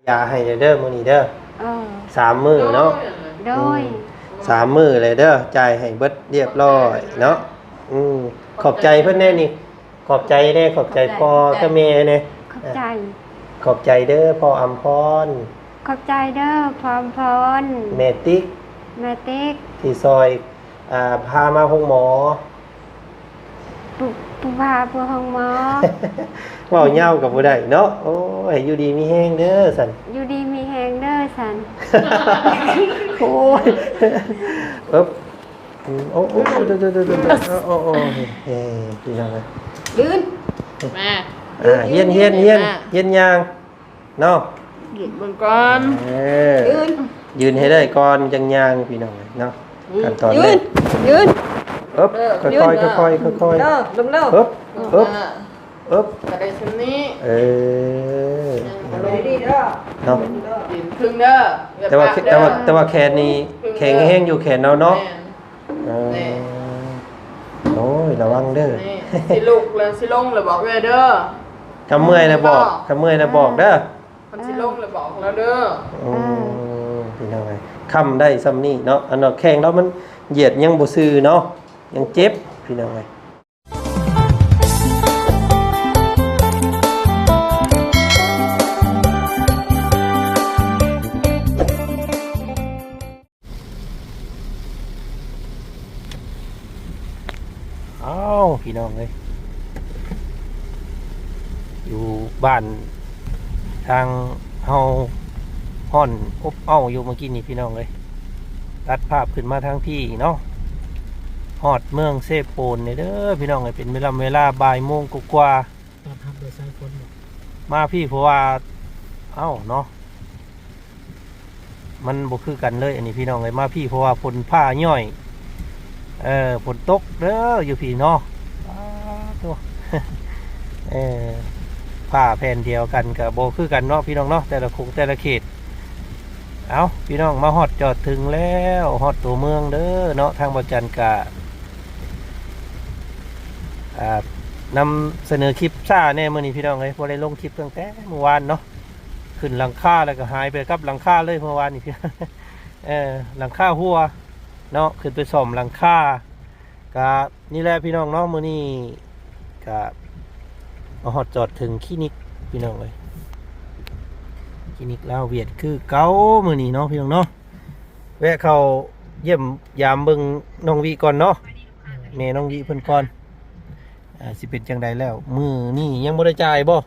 ຢາໃຫ້ເດີ ມື້ນີ້ເດີ ເອີ ສາມມື້ເນາະ. ໂດຍ ອືມ ສາມມື້ເລີຍເດີ ຈ່າຍໃຫ້ເບິດຮຽບຮ້ອຍເນາະ. ອືມ ຂອບໃຈເພິ່ນແດ່ນີ້ ຂອບໃຈແດ່ ຂອບໃຈພໍ່ກັບແມ່ແດ່. ຂອບໃຈ ຂອບໃຈເດີພໍ່ອຳພອນ ຂອບໃຈເດີພໍ່ອຳພອນ ແມ່ຕິກ ແມ່ຕິກ ທີ່ຊ່ອຍ ອ່າ ພາມາໂຮງໝໍ ຜູ້ ຜູ້ພາໄປໂຮງໝໍ. ເວົ້າຍາວກໍບໍ່ໄດ້ເນາະ. ໂອ້ຍ ຢູ່ດີມີແຮງເດີສັນ ຢູ່ດີມີແຮງເດີສັນ. ໂອ້ຍ ເອີບ ອືມ ໂອ້ ໂອ້ ໂອ້ ເດີ ເດີ ເດີ ເດີ ໂອ້ ໂອ້ ເອີ ພີ່ນ້ອງເອີຍ ຢືນ ມາ ອ່າ ຢືນ ຮຽນ ຮຽນ ຮຽນ ມາ ຮຽນຍ່າງ ເນາະ ຢືນເບິ່ງກ່ອນ ເອີ ຢືນ ຢືນໃຫ້ໄດ້ກ່ອນຈັ່ງຍ່າງ ພີ່ນ້ອງເອີຍເນາະ. ອືມ ຂັ້ນຕອນແລກ ຢືນ ຢືນ ເອີບ ເອີ ຄ່ອຍໆ ຄ່ອຍໆ ຄ່ອຍໆ ເດີ ລົງເດີ ເອີບ ເອີບ ອ່າ ເອີບ ກໍໄດ້ສ່ຳນີ້ ເອີ ລົງດີໆ ເດີ ເນາະ ຢືນເຄິ່ງເດີ ແຕ່ວ່າ ແຕ່ວ່າ ແຕ່ວ່າແຂນນີ້ແຂງແຮງຢູ່ ແຂນເຮົາເນາະ ແມ່ນ ເອີ ນີ້ ໂອ້ຍ ລະວັງເດີ ນີ້ ຊິລຸກແລ້ວ ຊິລົງແລ້ວບອກເອື້ອຍເດີ ຄັນເມື່ອຍແລ້ວບອກ ຄັນເມື່ອຍແລ້ວບອກເດີ ຄັນຊິລົງແລ້ວບອກລາວເດີ. ອືມ ພີ່ນ້ອງເອີຍ ຄ້ຳໄດ້ສ່ຳນີ້ເນາະ ອັນນັ້ນແຂ້ງລາວມັນຢຽດຍັງບໍ່ຊື່ເນາະ ຍັງເຈັບ ພີ່ນ້ອງເອີຍ. ອ້າວ ພີ່ນ້ອງເອີຍ ຢູ່ບ້ານທາງເຮົາຮ້ອນອົບເອົ້າຢູ່ເມື່ອກີ້ນີ້ ພີ່ນ້ອງເອີຍ. ຕັດພາບຂຶ້ນມາທາງພີ້ເນາະ ຮອດເມືອງເຊໂປນນີ້ເດີ ພີ່ນ້ອງເອີຍ. ເປັນເວລາ ເວລາບ່າຍໂມງກວ່າໆ ຕ້ອນຮັບໂດຍສາຍຝົນບໍ່? ມາພີ້ ເພາະວ່າ ເອົ້າ ເນາະ ມັນບໍ່ຄືກັນເລີຍ ອັນນີ້ ພີ່ນ້ອງເອີຍ. ມາພີ້ ເພາະວ່າຝົນຟ້າຍ້ອຍ ເອີ ຝົນຕົກເດີ ຢູ່ພີ້ເນາະ. ປາດໂທ້ ເອີ ຟ້າແຜ່ນດຽວກັນກໍບໍ່ຄືກັນເນາະ ພີ່ນ້ອງເນາະ ແຕ່ລະຂົງແຕ່ລະເຂດ. ເອົ້າ ພີ່ນ້ອງ ມາຮອດຈອດເຖິງແລ້ວ ຮອດຕົວເມືອງເດີເນາະ. ທາງບ່າວຈັນກະ ອ່າ ນຳສະເໜີຄລິບຊ້າແດ່ມື້ນີ້ ພີ່ນ້ອງເອີຍ ບໍ່ໄດ້ລົງຄລິບຕັ້ງແຕ່ມື້ວານເນາະ. ຂຶ້ນຫຼັງຄາແລ້ວກໍຫາຍໄປກັບຫຼັງຄາເລີຍມື້ວານນີ້ ເອີ ຫຼັງຄາຮົ່ວເນາະ ຂຶ້ນໄປສ້ອມຫຼັງຄາ. ກະນີ້ແຫຼະ ພີ່ນ້ອງເນາະ ມື້ນີ້ກະມາຮອດຈອດເຖິງຄລີນິກ ພີ່ນ້ອງເອີຍ ຄລີນິກລາວຫວຽດຄືເກົ່າມື້ນີ້ເນາະ ພີ່ນ້ອງເນາະ. ແວະເຂົ້າຢ້ຽມຢາມເບິ່ງນ້ອງວິກ່ອນເນາະ ແມ່ນ້ອງວິເພິ່ນກ່ອນ ອ່າ ຊິເປັນຈັ່ງໃດແລ້ວ. ມື້ນີ້ຍັງບໍ່ໄດ້ຈ່າຍບໍ່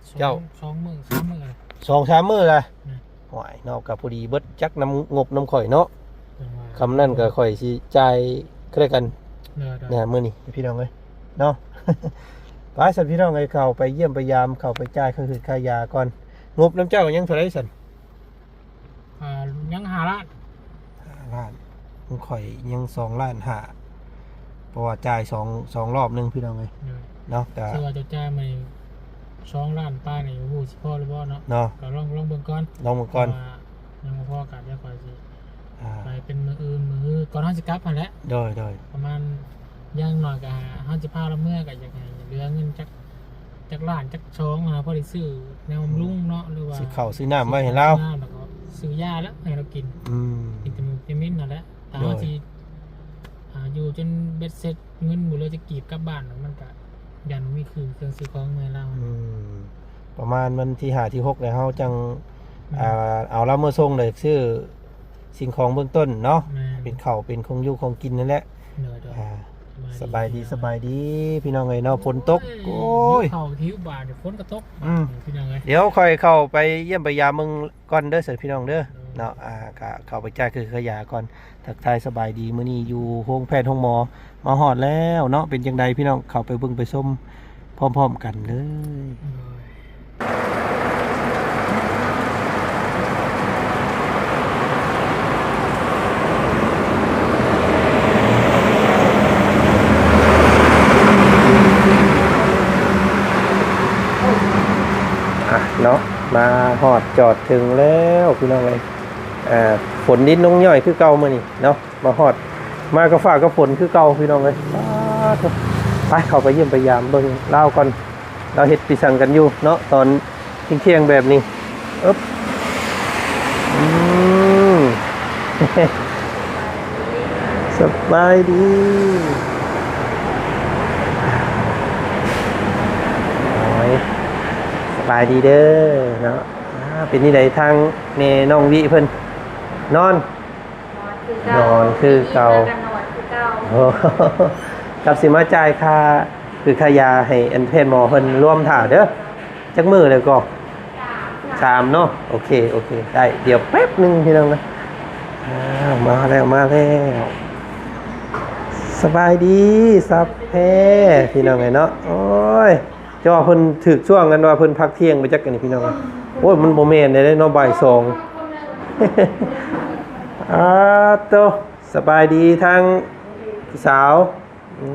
ສອງ ເຈົ້າ ສອງມື້ ສາມມື້ລະ ສອງສາມມື້ລະ ແມ່ນ ໂອ້ຍ ເນາະ ກໍພໍດີເບິດຈັກນຳງົບນຳຂ້ອຍເນາະ. ຈັ່ງວ່າ ຄຳນັ້ນກໍຂ້ອຍຊິຈ່າຍຄືກັນ ເດີໆ ນະ ມື້ນີ້ ພີ່ນ້ອງເອີຍເນາະ. ໄປຊັ້ນ ພີ່ນ້ອງເອີຍ ເຂົ້າໄປຢ້ຽມໄປຢາມ ເຂົ້າໄປຈ່າຍຄ່າຫືດຄ່າຢາກ່ອນ. ງົບນຳເຈົ້າຍັງເທົ່າໃດຊັ້ນ? ອ່າ ຍັງຫ້າລ້ານ ຫ້າລ້ານ ຂອງຂ້ອຍຍັງສອງລ້ານຫ້າ ເພາະວ່າຈ່າຍສອງ ສອງລອບໜຶ່ງ ພີ່ນ້ອງເອີຍ ໂດຍ ເນາະ. ກໍຖືວ່າຈະຈ່າຍມື້ນີ້ສອງລ້ານປາຍນີ້ ບໍ່ຮູ້ຊິພໍຫຼືບໍ່ເນາະ ເນາະ. ກໍລອງ ລອງເບິ່ງກ່ອນ ລອງເບິ່ງກ່ອນ ຖ້າວ່າຍັງບໍ່ພໍກໍດຽວຂ້ອຍຊິ ອ່າ ໄປເປັນມື້ອື່ນ ມື້ຮື ກ່ອນເຮົາຊິກັບຫັ້ນແຫຼະ ໂດຍໆ ປະມານ ຢ່າງໜ້ອຍກໍເຮົາຊິພາລາວເມືອ ກໍຢາກໃຫ້ເຫຼືອເງິນຈັກ ຈັກລ້ານຈັກສອງຫັ້ນນະ ພໍໄດ້ຊື້ແນວບຳລຸງເນາະ ຫຼືວ່າຊື້ເຂົ້າຊື້ນ້ຳໄວ້ໃຫ້ລາວ ຊື້ເຂົ້າຊື້ນ້ຳ ແລ້ວກໍຊື້ຢາແລ້ວໃຫ້ລາວກິນ ອືມ ວິຕາມິນ ວິຕາມິນຫັ້ນແຫຼະ. ຖ້າເຮົາ ໂດຍ ຊິ ອ່າ ຢູ່ຈົນເບັດເສັດເງິນບໍ່ເຫຼືອຈັກກີບກັບບ້ານ ມັນກໍຢ້ານບໍ່ມີຄືເຄື່ອງຊື້ຂອງມາໃຫ້ລາວ. ອືມ ປະມານວັນທີຫ້າ ທີຫົກ ແລ້ວເຮົາຈັ່ງ ແມ່ນ ອ່າ ເອົາລາວເມືອສົ່ງ ແລ້ວຊື້ສິ່ງຂອງເບື້ອງຕົ້ນເນາະ ແມ່ນ ເປັນເຂົ້າເປັນຂອງຢູ່ຂອງກິນນັ້ນແຫຼະ. ໂດຍໆ ອ່າ ສະບາຍດີ ສະບາຍດີ ສະບາຍດີພີ່ນ້ອງເອີຍເນາະ. ຝົນຕົກ ໂອ້ຍ ໂອ້ຍ ຫິວເຂົ້າຫິວບາດ ຝົນກໍຕົກ ອືມ ບາດນີ້ພີ່ນ້ອງເອີຍ. ດຽວຂ້ອຍເຂົ້າໄປຢ້ຽມໄປຢາມເບິ່ງກ່ອນເດີ ຊັ້ນພີ່ນ້ອງເດີ ໂດຍ ເນາະ. ອ່າ ກໍເຂົ້າໄປຈ່າຍຄ່າ ຄ່າຢາກ່ອນ ທັກທາຍສະບາຍດີ. ມື້ນີ້ຢູ່ໂຮງແພດໂຮງໝໍ ມາຮອດແລ້ວເນາະ. ເປັນຈັ່ງໃດພີ່ນ້ອງ ເຂົ້າໄປເບິ່ງໄປຊົມ ພ້ອມໆກັນເລີຍ. ອ່ະເນາະ ມາຮອດຈອດເຖິງແລ້ວພີ່ນ້ອງເອີຍ. ອ່າ ຝົນດິນລົງຍ້ອຍຄືເກົ່າມື້ນີ້ເນາະ. ມາຮອດ ມາກັບຟ້າກັບຝົນຄືເກົ່າພີ່ນ້ອງເອີຍ. ປາດໂທ້ ໄປເຂົ້າໄປຢ້ຽມໄປຢາມເບິ່ງລາວກ່ອນ ລາວເຮັດປີສັງກັນຢູ່ເນາະ ຕອນທ່ຽງໆແບບນີ້. ອຶບ ອືມ ສະບາຍດີ ໂອ້ຍ ສະບາຍດີເດີເນາະ. ອ່າ ເປັນຈັ່ງໃດທາງແມ່ນ້ອງວິເພິ່ນ ນອນ? ນອນຄືເກົ່າ ນອນຄືເກົ່າ ໂອ້ ກັບຊິມາຈ່າຍຄ່າ ຄືຄ່າຢາໃຫ້ອັນແພດໝໍເພິ່ນລວມຖ້າເດີ. ຈັກມື້ແລ້ວກໍ? ສາມ ສາມເນາະ. ໂອເຄ ໂອເຄ ໄດ້ ດຽວແປັບໜຶ່ງພີ່ນ້ອງນະ. ອ້າວ ມາແລ້ວ ມາແລ້ວ ສະບາຍດີສັບແພ ພີ່ນ້ອງເອີຍເນາະ. ໂອ້ຍ ເຈົ້າວ່າເພິ່ນຖືກຊ່ວງອັນວ່າເພິ່ນພັກທ່ຽງໄປຈັກອັນນີ້ພີ່ນ້ອງ. ໂອ້ຍ ມັນບໍ່ແມ່ນໄດ໋ເນາະ ບ່າຍສອງ. ອາໂຕ ສະບາຍດີທາງຜູ້ສາວ. ອື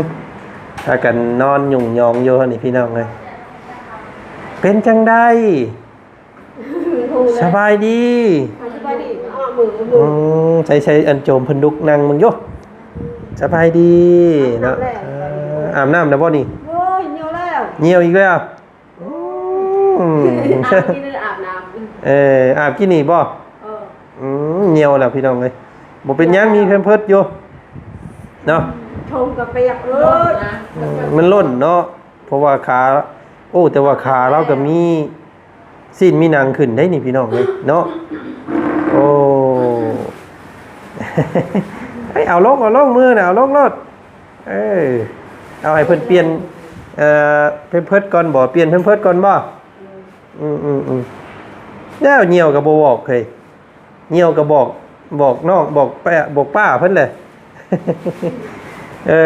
ມ ພາກັນນອນຫຍຸ້ງຍອງຢູ່ຫັ້ນນີ້ພີ່ນ້ອງເອີຍ. ເປັນຈັ່ງໃດ? ສະບາຍດີ ສະບາຍດີ. ອືມ ໃສໆ ອັນໂຈມເພິ່ນລຸກນັ່ງເບິ່ງຢູ່. ສະບາຍດີເນາະ. ອາບນ້ຳແລ້ວບໍ່ນີ້? ໂອ້ຍ ຍ່ຽວແລ້ວ ຍ່ຽວອີກແລ້ວ. ອືມ ອາບກິນ ອາບນ້ຳ ເອີ ອາບກິນນີ້ບໍ່? ເອີ ອືມ ຍ່ຽວແລ້ວພີ່ນ້ອງເອີຍ. ບໍ່ເປັນຫຍັງ ມີແພມເພີດຢູ່ເນາະ. ຊົງກະປຽກເລີຍ ອືມ ມັນຫຼົ່ນເນາະ ເພາະວ່າຂາ ໂອ້ ແຕ່ວ່າຂາລາວກະມີຊີ້ນມີໜັງຂຶ້ນໄດ໋ນີ້ພີ່ນ້ອງເອີຍເນາະ. ໂອ້ ເອົາລົງ ເອົາລົງ ມືນະ ເອົາລົງໂລດ. ເອີ ເອົາໃຫ້ເພິ່ນປ່ຽນ ເອີ ແພມເພີດກ່ອນບໍ່? ປ່ຽນແພມເພີດກ່ອນບໍ່? ອືມ ອືມ ອືມ ແລ້ວຍ່ຽວກໍບໍ່ບອກເຮີ້ຍ ຍ່ຽວກໍບອກ ບອກນ້ອງ ບອກປ້າ ບອກປ້າເພິ່ນແຫຼະ. ເອີ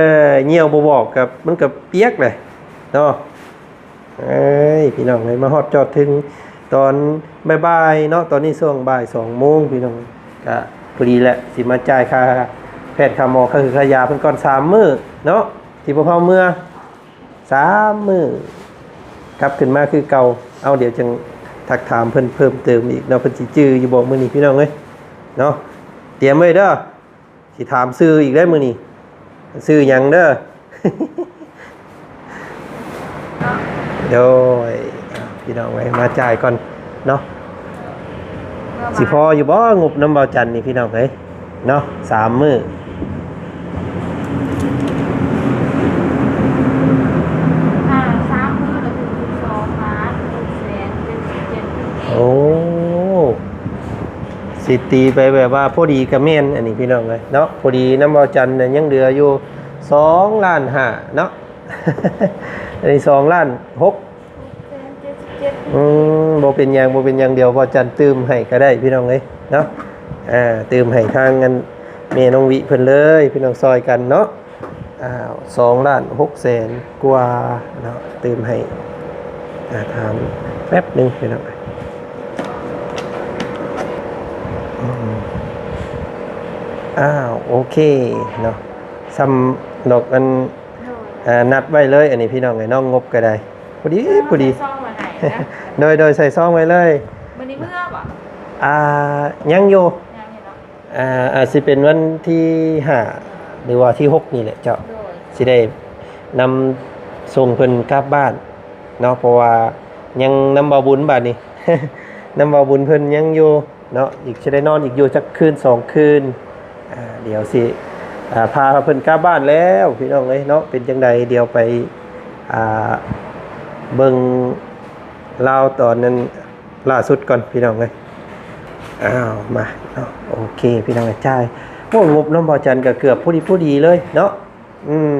ຍ່ຽວບໍ່ບອກກໍ ມັນກໍປຽກແຫຼະເນາະ. ເອີຍ ພີ່ນ້ອງເອີຍ ມາຮອດຈອດເຖິງຕອນບ່າຍໆເນາະ. ຕອນນີ້ຊ່ວງບ່າຍສອງໂມງພີ່ນ້ອງ ກະພໍດີແຫຼະ ຊິມາຈ່າຍຄ່າແພດຄ່າໝໍ ຄ່າ ຄ່າຢາເພິ່ນກ່ອນ ສາມມື້ເນາະ ທີ່ພວກເຮົາເມືອ ສາມມື້ ກັບຂຶ້ນມາຄືເກົ່າ. ເອົາ ດຽວຈັ່ງທັກຖາມເພິ່ນເພີ່ມເຕີມອີກເນາະ ເພິ່ນຊິຈື່ຢູ່ບໍ່ມື້ນີ້ພີ່ນ້ອງເອີຍເນາະ. ຕຽມໄວ້ເດີ ຊິຖາມຊື່ອີກໄດ໋ມື້ນີ້ ຊື່ຫຍັງເດີ. ໂດຍ ພີ່ນ້ອງເອີຍ ມາຈ່າຍກ່ອນເນາະ. ຊິພໍຢູ່ບໍ່ງົບນຳບ່າວຈັນນີ້ພີ່ນ້ອງເອີຍເນາະ ສາມມື້. ໂອ້ ຊິຕີໄປແບບວ່າພໍດີກະແມ່ນອັນນີ້ພີ່ນ້ອງເອີຍເນາະ. ພໍດີນຳບ່າວຈັນນະຍັງເຫຼືອຢູ່ສອງລ້ານຫ້າເນາະ ອັນນີ້ສອງລ້ານຫົກ. ອືມ ບໍ່ເປັນຫຍັງ ບໍ່ເປັນຫຍັງ ດຽວບ່າວຈັນຕື່ມໃຫ້ກໍໄດ້ພີ່ນ້ອງເອີຍເນາະ. ອ່າ ຕື່ມໃຫ້ທາງອັນແມ່ນ້ອງວິເພິ່ນເລີຍ ພີ່ນ້ອງ ຊ່ອຍກັນເນາະ. ອ້າວ ສອງລ້ານຫົກແສນກວ່າເນາະ ຕື່ມໃຫ້. ອ່າ ຖາມແປັບໜຶ່ງພີ່ນ້ອງ. ອືມ ອ້າວ ໂອເຄເນາະ ຊ່ຳດອກອັນ ໂດຍ ອ່າ ນັດໄວ້ເລີຍ ອັນນີ້ພີ່ນ້ອງເອີຍເນາະ ງົບກໍໄດ້ ພໍດີ ພໍດີ ໃສ່ຊອງໄວ້ໃຫ້ນະ. ໂດຍ ໂດຍ ໃສ່ຊອງໄວ້ເລີຍ. ມື້ນີ້ເມືອບໍ່? ອ່າ ຍັງຢູ່ ຍັງຢູ່ເນາະ. ອ່າ ອາດຊິເປັນວັນທີຫ້າ ຫຼືວ່າທີຫົກນີ້ແຫຼະເຈົ້າ ໂດຍ ຊິໄດ້ນຳສົ່ງເພິ່ນກັບບ້ານເນາະ ເພາະວ່າຍັງນຳບ່າວບຸນບາດນີ້ ນຳບ່າວບຸນເພິ່ນຍັງຢູ່ເນາະ ອີກຊິໄດ້ນອນອີກຢູ່ຈັກຄືນສອງຄືນ. ອ່າ ດຽວຊິ ອ່າ ພາເພິ່ນກັບບ້ານແລ້ວພີ່ນ້ອງເອີຍເນາະ. ເປັນຈັ່ງໃດ ດຽວໄປ ອ່າ ເບິ່ງລາວຕອນນັ້ນ ລ່າສຸດກ່ອນພີ່ນ້ອງເອີຍ. ອ້າວ ມາເນາະ ໂອເຄພີ່ນ້ອງເອີຍ ຈ່າຍ. ໂອ້ ງົບນຳບ່າວຈັນກໍເກືອບພໍດີ ພໍດີເລີຍເນາະ. ອືມ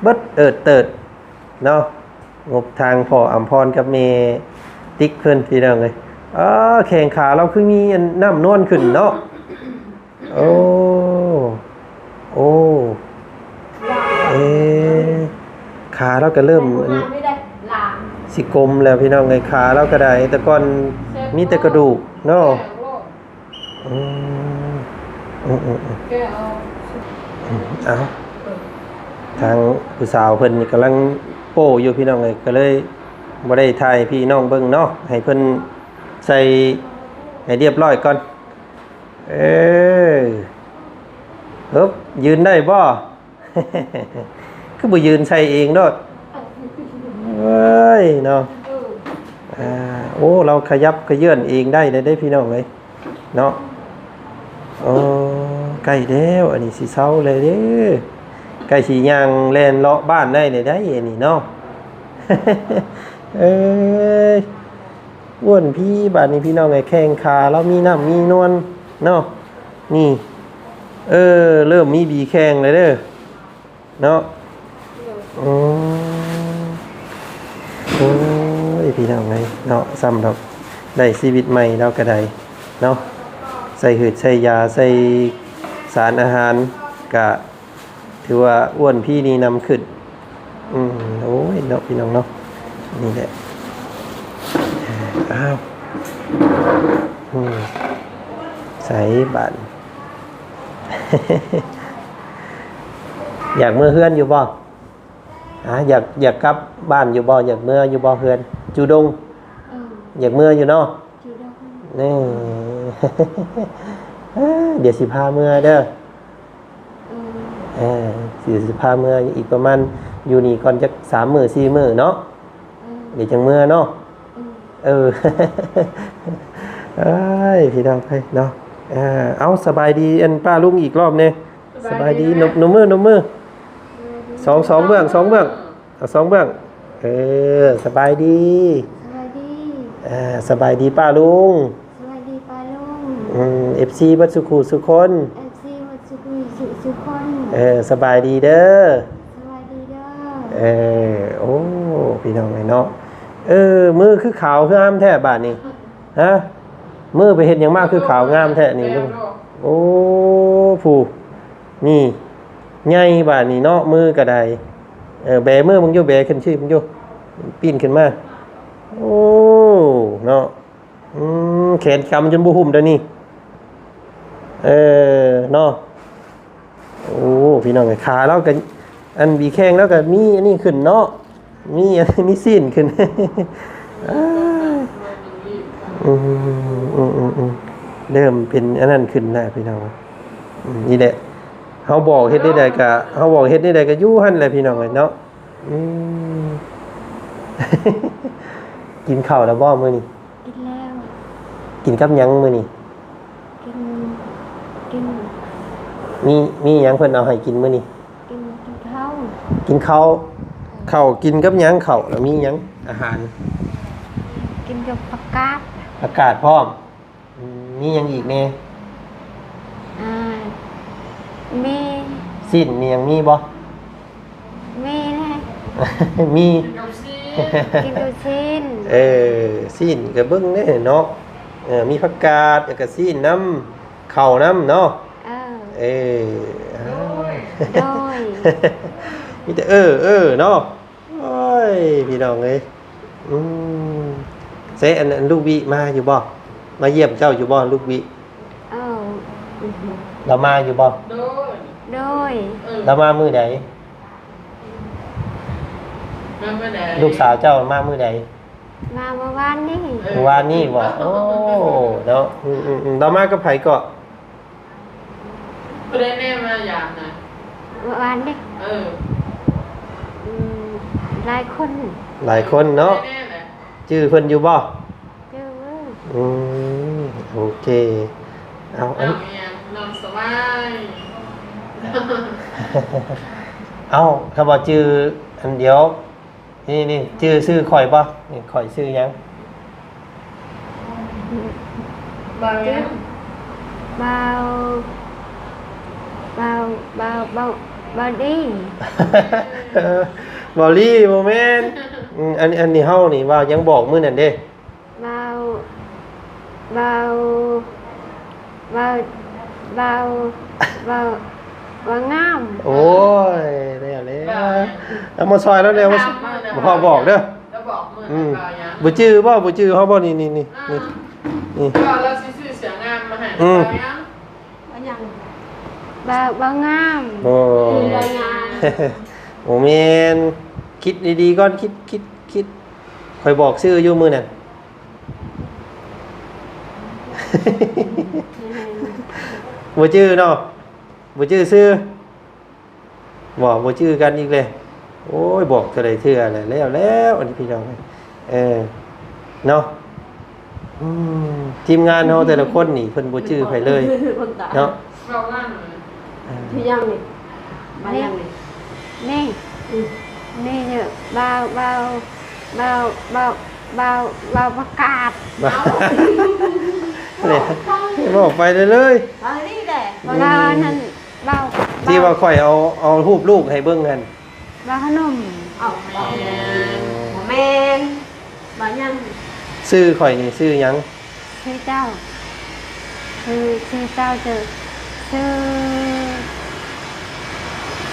ເບິດເອີດເຕີດເນາະ ງົບທາງພໍ່ອຳພອນກັບແມ່ຕິກເພິ່ນພີ່ນ້ອງເອີຍ. ອໍ ແຂ້ງຂາລາວຄືມີອັນນ້ຳນວນຂຶ້ນເນາະ. ໂອ້ ໂອ້ ເອ ຂາລາວກໍເລີ່ມອັນຊິກົມແລ້ວພີ່ນ້ອງເອີຍ ຂາລາວກໍໄດ້ ແຕ່ກ່ອນມີແຕ່ກະດູກເນາະ. ອືມ ອືມ ເອົາ ທາງຜູ້ສາວເພິ່ນນີ້ກຳລັງໂປ້ຢູ່ພີ່ນ້ອງເອີຍ ກໍເລີຍບໍ່ໄດ້ຖ່າຍໃຫ້ພີ່ນ້ອງເບິ່ງເນາະ ໃຫ້ເພິ່ນໃສ່ໃຫ້ຮຽບຮ້ອຍກ່ອນ. ເອີ ເອີບ ຢືນໄດ້ບໍ່? ຄືບໍ່ຢືນໃສ່ເອງໂລດ. ເອີຍເນາະ ເອີ ອ່າ ໂອ້ ລາວຂະຫຍັບຂະເຍື່ອນເອງໄດ້ແລ້ວເດ້ພີ່ນ້ອງເອີຍເນາະ. ໂອ້ ໃກ້ແລ້ວ ອັນນີ້ຊິເຊົາແລ້ວເດ້ ໃກ້ຊິຍ່າງແລ່ນເລາະບ້ານໄດ້ແລ້ວໄດ໋ ອັນນີ້ເນາະ. ເອີຍ ອ້ວນພີບາດນີ້ພີ່ນ້ອງເອີຍ ແຂ້ງຂາລາວມີນ້ຳມີນວນເນາະ. ນີ້ ເອີ ເລີ່ມມີບີແຂ່ງແລ້ວເດີ. ເນາະ. ໂດຍ ອືມ ໂອ້ຍ ພີ່ນ້ອງເອີຍເນາະ ຊ້ຳດອກ ໄດ້ຊີວິດໃໝ່ລາວກໍໄດ້ເນາະ ໃສ່ຫືດໃສ່ຢາ ໃສ່ສານອາຫານ ກະຖືວ່າອ້ວນພີນີ້ນຳຂຶ້ນ. ອືມ ໂອ້ຍເນາະ ພີ່ນ້ອງເນາະ ນີ້ແຫຼະ. ອ້າວ ອືມ ໃສບາດ ຢາກເມືອເຮືອນຢູ່ບໍ່? ອາ ຢາກ ຢາກກັບບ້ານຢູ່ບໍ່? ຢາກເມືອຢູ່ບໍ່ເຮືອນ? ຈູດົງ ເອີ ຢາກເມືອຢູ່ເນາະ? ຈູດົງ ນີ້ ດຽວຊິພາເມືອເດີ. ເອີ ເອີ ດຽວຊິພາເມືອ ອີກປະມານ ຢູ່ນີ້ກ່ອນຈັກສາມມື້ສີ່ມື້ເນາະ. ເອີ ດຽວຈັ່ງເມືອເນາະ. ເອີ ເອີ ເອີຍ ພີ່ນ້ອງເອີຍເນາະ. ເອີ ເອົາ ສະບາຍດີ ອັນ ປ້າລຸງອີກລອບແດ່. ສະບາຍດີ ສະບາຍດີ ນົບ ນົບມື ນົບມື ສອງ ສອງເບື້ອງ ສອງເບື້ອງ ເອົາ ສອງເບື້ອງ. ເອີ ສະບາຍດີ ສະບາຍດີ ເອີ ສະບາຍດີປ້າລຸງ ສະບາຍດີປ້າລຸງ. ອືມ ເອັຟຊີເບິດສູ່ຄູ່ສູ່ຄົນ ເອັຟຊີເບິດສູ່ຄູ່ສູ່ຄົນ. ເອີ ສະບາຍດີເດີ ສະບາຍດີເດີ. ເອີ ໂອ້ ພີ່ນ້ອງເອີຍເນາະ ເອີ ມືຄືຂາວຄືງາມແທ້ບາດນີ້ ຮະ ມືໄປເຮັດຫຍັງມາຄືຂາວງາມແທ້ນີ້ລຸງ? ໂອ້ ຜູ້ ນີ້ ໃຫຍ່ບາດນີ້ເນາະ ມືກໍໄດ້. ເອີ ແບມືເບິ່ງຢູ່ ແບຂຶ້ນຊື່ເບິ່ງຢູ່ ປີ້ນຂຶ້ນມາ. ໂອ້ ເນາະ ອືມ ແຂນກຳຈົນບໍ່ຫຸ້ມດຽວນີ້ ເອີ ເນາະ. ໂອ້ ພີ່ນ້ອງເອີຍ ຂາລາວກໍ ອັນ ບີແຂ່ງລາວກໍມີອັນນີ້ຂຶ້ນເນາະ ມີ ມີຊີ້ນຂຶ້ນ. ອືມ ເລີ່ມເປັນອັນນັ້ນຂຶ້ນແລ້ວພີ່ນ້ອງ. ອືມ ນີ້ແຫຼະ ເຮົາບອກເຮັດແນວໃດກະ ເຮົາບອກເຮັດແນວໃດກະຢູ່ຫັ້ນແຫຼະພີ່ນ້ອງເອີຍເນາະ. ອືມ ກິນເຂົ້າແລ້ວບໍ່ມື້ນີ້? ກິນແລ້ວ. ກິນກັບຫຍັງມື້ນີ້? ກິນ ກິນ ມີ ມີຫຍັງເພິ່ນເອົາໃຫ້ກິນມື້ນີ້? ກິນ ກິນເຂົ້າ. ກິນເຂົ້າ. ເອີ ເຂົ້າກິນກັບຫຍັງ? ເຂົ້າແລ້ວມີຫຍັງ? ອາຫານ ກິນກັບຜັກກາດ. ຜັກກາດພ້ອມ. ອືມ ມີຫຍັງອີກແດ່? ອ່າ ມີ ຊີ້ນມີຫຍັງມີບໍ່? ມີແຫຼະ ມີ ກິນກັບຊີ້ນ ກິນກັບຊີ້ນ. ເອີ ຊີ້ນກໍເບິ່ງແດ່ເນາະ ເອີ ມີຜັກກາດ ແລ້ວກໍຊີ້ນນຳ ເຂົ້ານຳເນາະ. ເອີ ເອີ ໂດຍ ໂດຍ ມີແຕ່ເອີ ເອີເນາະ. ໂອ້ຍ ພີ່ນ້ອງເອີຍ ອືມ ເຊ ອັນ ອັນ ລູກວິມາຢູ່ບໍ່? ມາຢ້ຽມເຈົ້າຢູ່ບໍ່ ລູກວິ? ເອີ ລາວມາຢູ່ບໍ່? ໂດຍ ໂດຍ ລາວມາມື້ໃດ? ມາມື້ໃດ? ລູກສາວເຈົ້າມາມື້ໃດ? ມາເມື່ອວານນີ້. ເອີ ເມື່ອວານນີ້ບໍ່? ໂອ້ ເນາະ ອືມໆໆ ລາວມາກັບໃຜເກາະ? ຜູ້ໃດແນ່ມາຢາມນະ? ເມື່ອວານນີ້. ເອີ ອືມ ຫຼາຍຄົນ ຫຼາຍຄົນເນາະ. ຜູ້ໃດແນ່ນະ? ຈື່ເພິ່ນຢູ່ບໍ່? ຈື່. ອືມ ໂອເຄ ເອົາ ອັນ ນ້ອງຫຍັງ? ນ້ອງສະບາຍ. ເອົ້າ ຖ້າບໍ່ຈື່ ອັນດຽວ ນີ້ ນີ້ ຈື່ຊື່ຂ້ອຍບໍ່? ນີ້ ຂ້ອຍຊື່ຫຍັງ? ບ່າວຫຍັງ? ບ່າວ ບ່າວ ບ່າວ ບ່າວ ບ່າວດີ. ບ່າວລີ ບໍ່ແມ່ນ. ອືມ ອັນ ອັນນີ້ເຮົານີ້ ບ່າວຫຍັງບອກມື້ນັ້ນເດ້? ບ່າວ ບ່າວ ບ່າວ ບ່າວ ບ່າວ ບ່າວງາມ. ໂອ້ຍ ແລ້ວແລ້ວ ເອົາມາຊ່ອຍແລ້ວແລ້ວ ມາ ບໍ່ພໍບອກເດີ ແລ້ວບອກມື້ ອືມ ບ່າວຫຍັງ? ບໍ່ຈື່ບໍ່? ບໍ່ຈື່ເຮົາບໍ່? ນີ້ ນີ້ ນີ້ ອ່າ ນີ້ ນີ້ ບ່າວລາວຊິຊື້ເສື້ອງາມມາໃຫ້ ອືມ ບ່າວຫຍັງ? ບ່າວຫຍັງ? ບ່າວ ບ່າວງາມ. ໂອ້ ອືມ ບ່າວງາມ. ບໍ່ແມ່ນ ຄິດດີໆກ່ອນ ຄິດ ຄິດ ຄິດ ຂ້ອຍບອກຊື່ຢູ່ມື້ນັ້ນ. ບໍ່ຈື່ເນາະ ບໍ່ຈື່ຊື່. ບໍ່ ບໍ່ຈື່ກັນອີກແລ້ວ. ໂອ້ຍ ບອກເທົ່າໃດເທື່ອແລ້ວ ແລ້ວ ແລ້ວ ອັນນີ້ພີ່ນ້ອງ. ເອີ ເອີ ເນາະ. ອືມ ທີມງານເຮົາແຕ່ລະຄົນນີ້ເພິ່ນບໍ່ຈື່ໃຜເລີຍເນາະ. ເວົ້າວ່າ ເອີ ຊື່ຫຍັງນີ້? ມາຫຍັງນີ້? ນີ້ ອືມ ນີ້ເດີ ບ່າວ ບ່າວ ບ່າວ ບ່າວ ບ່າວ ບ່າວປະກາດ. ເວົ້າໄປເລີຍ ເວົ້ານີ້ແຫຼະ ເວົ້ານັ້ນ ເວົ້າ ທີ່ວ່າຂ້ອຍເອົາ ເອົາຮູບລູກໃຫ້ເບິ່ງຫັ້ນ. ບ່າວຂະໜົມ. ເອົ້າ ບໍ່ແມ່ນ ບໍ່ແມ່ນ ບ່າວຫຍັງ? ຊື່ຂ້ອຍນີ້ຊື່ຫຍັງ? ຊື່ເຈົ້າ ຊື່ ຊື່ເຈົ້າ ຊື່ ຊື່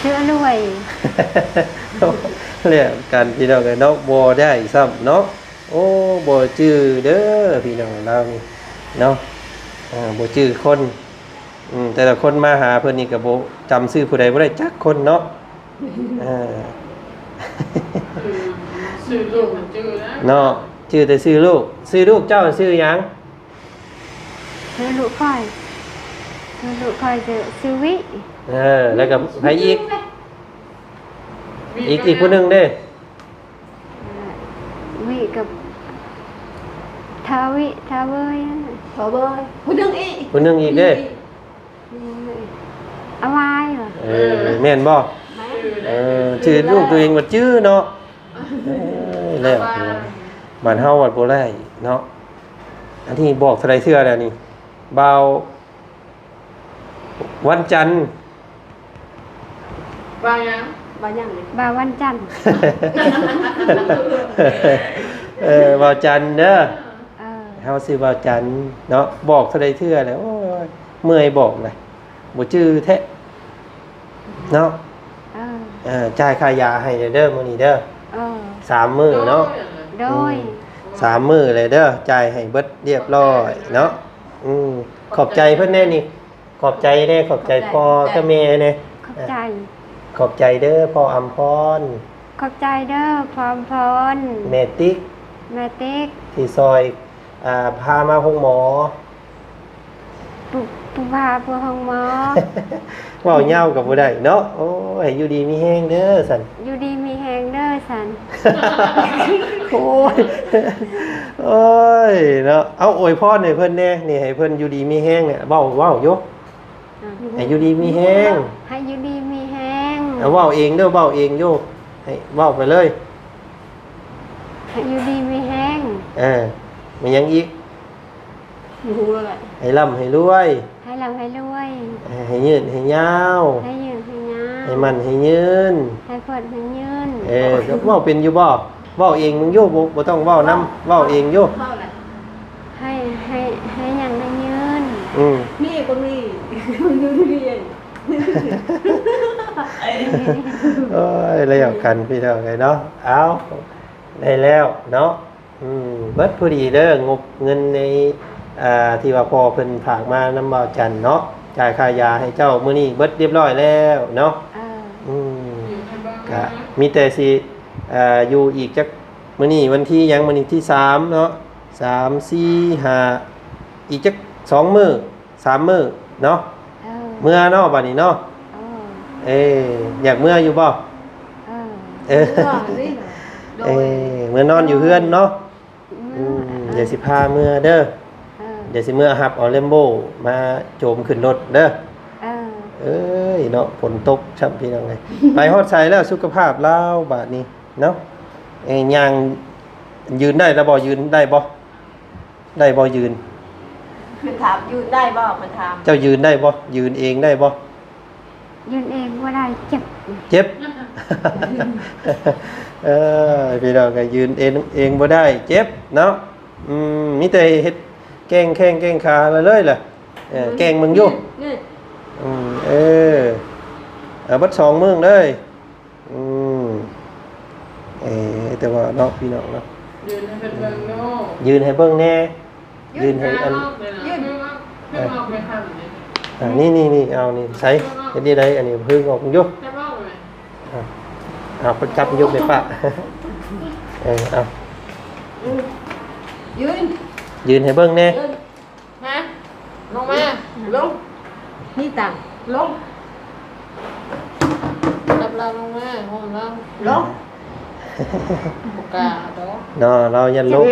ຊື່ອະລວຍ. ແລ້ວກັນພີ່ນ້ອງເອີຍເນາະ ບໍ່ໄດ້ຊ້ຳເນາະ. ໂອ້ ບໍ່ຈື່ເດີພີ່ນ້ອງລາວນີ້ເນາະ ເອີ ບໍ່ຈື່ຄົນ. ອືມ ແຕ່ລະຄົນມາຫາເພິ່ນນີ້ກໍບໍ່ ຈຳຊື່ຜູ້ໃດບໍ່ໄດ້ຈັກຄົນເນາະ. ເອີ ຊື່ລູກມັນຈື່ນະ ເນາະ ຈື່ແຕ່ຊື່ລູກ. ຊື່ລູກເຈົ້າຊື່ຫຍັງ? ຊື່ລູກຂ້ອຍ ຊື່ລູກຂ້ອຍຊື່ ຊື່ວິ. ເອີ ແລ້ວກໍໃຜອີກ? ອີກ ອີກຜູ້ໜຶ່ງເດ້? ວິກັບທາວິ ທາເວີຍ ທາເວີຍ ຜູ້ໜຶ່ງອີກ ຜູ້ໜຶ່ງອີກເດ້? ອາວາຍ. ເອີ ແມ່ນບໍ່? ແມ່ນ. ເອີ ຊື່ລູກຕົວເອງວ່າຈື່ເນາະ. ເອີ ແລ້ວ ບ້ານເຮົາວັດບໍ່ໄດ້ເນາະ. ອັນນີ້ບອກເທົ່າໃດເທື່ອແລ້ວນີ້? ບ່າວວັນຈັນ. ບ່າວຫຍັງ? ບ່າວຫຍັງນີ້? ບ່າວວັນຈັນ. ເອີ ບ່າວຈັນເດີ. ເອີ ເຮົາຊື່ບ່າວຈັນເນາະ. ບອກເທົ່າໃດເທື່ອແລ້ວ ໂອ້ຍ ເມື່ອຍບອກນະ ບໍ່ຈື່ແທ້ເນາະ. ເອີ ເອີ ຈ່າຍຄ່າຢາໃຫ້ເດີມື້ນີ້ເດີ. ເອີ ສາມມື້ເນາະ. ໂດຍ ອືມ ສາມມື້ເລີຍເດີ ຈ່າຍໃຫ້ເບິດລຽບລ້ອຍເນາະ. ອືມ ຂອບໃຈເພິ່ນແດ່ນີ້ ຂອບໃຈແດ່ ຂອບໃຈພໍ່ກັບແມ່ແດ່. ຂອບໃຈ ຂອບໃຈເດີ ພໍ່ອຳພອນ. ຂອບໃຈເດີ ພໍ່ອຳພອນ. ແມ່ຕິກ ແມ່ຕິກ ທີ່ຊ່ອຍ ອ່າ ພາມາໂຮງໝໍ. ຜູ້ ຜູ້ພາ ຜູ້ໂຮງໝໍ. ເວົ້າຍາວກໍບໍ່ໄດ້ເນາະ. ໂອ້ຍ ໃຫ້ຢູ່ດີມີແຮງເດີຊັ້ນ ຢູ່ດີມີແຮງເດີຊັ້ນ. ໂອ້ຍ ໂອ້ຍເນາະ. ເອົາ ອວຍພອນໃຫ້ເພິ່ນແດ່ນີ້ ໃຫ້ເພິ່ນຢູ່ດີມີແຮງນີ້ ເວົ້າ ເວົ້າຢູ່. ອືມ ໃຫ້ຢູ່ດີມີແຮງ ໃຫ້ຢູ່ດີມີແຮງ. ເອົາ ເວົ້າເອງເດີ ເວົ້າເອງຢູ່ ໃຫ້ເວົ້າໄປເລີຍ. ໃຫ້ຢູ່ດີມີແຮງ. ເອີ ມີຫຍັງອີກ? ບໍ່ຮູ້ແລ້ວແຫຼະ. ໃຫ້ລ່ຳໃຫ້ລວຍ ໃຫ້ລ່ຳໃຫ້ລວຍ. ເອີ ໃຫ້ຍືນໃຫ້ຍາວ ໃຫ້ຍືນໃຫ້ຍາວ. ໃຫ້ໝັ້ນໃຫ້ຍືນ ໃຫ້ເພີດໃຫ້ຍືນ. ເອີ ເວົ້າເປັນຢູ່ບໍ່? ເວົ້າເອງມຶງຢູ່ ບໍ່ ບໍ່ຕ້ອງເວົ້ານຳ ເວົ້າເອງຢູ່. ເວົ້າແຫຼະ ໃຫ້ ໃຫ້ ໃຫ້ຫຍັງໃຫ້ຍືນ. ອືມ ນີ້ກໍມີ ມັນຢູ່ທີ່ນີ້ເອງ. ໂອ້ຍ ແລ້ວກັນພີ່ນ້ອງເອີຍເນາະ. ເອົາ ໄດ້ແລ້ວເນາະ. ອືມ ເບິດພໍດີເດີ ງົບເງິນໃນ ອ່າ ທີ່ວ່າພໍ່ເພິ່ນຝາກມານຳບ່າວຈັນເນາະ ຈ່າຍຄ່າຢາໃຫ້ເຈົ້າມື້ນີ້ເບິດລຽບລ້ອຍແລ້ວເນາະ. ເອີ ອືມ ກະມີແຕ່ຊິ ເອີ ຢູ່ອີກຈັກ ມື້ນີ້ວັນທີຫຍັງ? ມື້ນີ້ທີສາມເນາະ ສາມ ສີ່ ຫ້າ ອີກຈັກສອງມື້ ສາມມື້ເນາະ. ເອີ ເມືອເນາະ ບາດນີ້ເນາະ. ເອີ ເອີ ຢາກເມືອຢູ່ບໍ່? ເອີ ເອີ ເມືອນອນຢູ່ເຮືອນເນາະ. ອືມ ດຽວຊິພາເມືອເດີ. ເອີ ດຽວຊິເມືອຮັບເອົາແລມໂບມາໂຈມຂຶ້ນລົດເດີ. ເອີ ເອີຍເນາະ ຝົນຕົກຊ້ຳ ພີ່ນ້ອງເອີຍ. ໄປຮອດໃສແລ້ວ ສຸຂະພາບລາວບາດນີ້ເນາະ? ເອີ ຍ່າງ ຢືນໄດ້ລະບໍ່? ຢືນໄດ້ບໍ່? ໄດ້ບໍ່ຢືນ? ເພິ່ນຖາມຢືນໄດ້ບໍ່? ເພິ່ນຖາມ ເຈົ້າຢືນໄດ້ບໍ່? ຢືນເອງໄດ້ບໍ່? ຢືນເອງບໍ່ໄດ້ ເຈັບ ເຈັບ. ເອີ ພີ່ນ້ອງກໍຢືນເອງ ເອງບໍ່ໄດ້ ເຈັບເນາະ. ອືມ ມີແຕ່ເຮັດແກ່ງແຂ້ງແກ່ງຂາເລີຍລະ. ເອີ ແກ່ງເບິ່ງຢູ່. ອືມ ເອີ ເອົາເບິດສອງມື້ເລີຍ. ອືມ ເອີ ແຕ່ວ່າເນາະ ພີ່ນ້ອງເນາະ ຢືນໃຫ້ເພິ່ນເບິ່ງເນາະ ຢືນໃຫ້ເບິ່ງແດ່ ຢືນໃຫ້ອັນ ຢືນ ອ່າ ນີ້ ນີ້ ນີ້ ເອົານີ້ໃສ່ ເຮັດນີ້ໄດ໋ ອັນນີ້ເພິ່ງອອກຢູ່. ອ່າ ເອົາ ເພິ່ນຈັບຢູ່ໄປປະ ເອີ ເອົາ ອືມ ຢືນ ຢືນໃຫ້ເບິ່ງແດ່. ມາ ລົງມາ ລົງ ນີ້ຕາງ ລົງ ຈັບລາວລົງມາ ໂຮມລາວ ລົງ ບໍ່ກ້າດອກເນາະ ລາວຢ້ານລົ້ມ.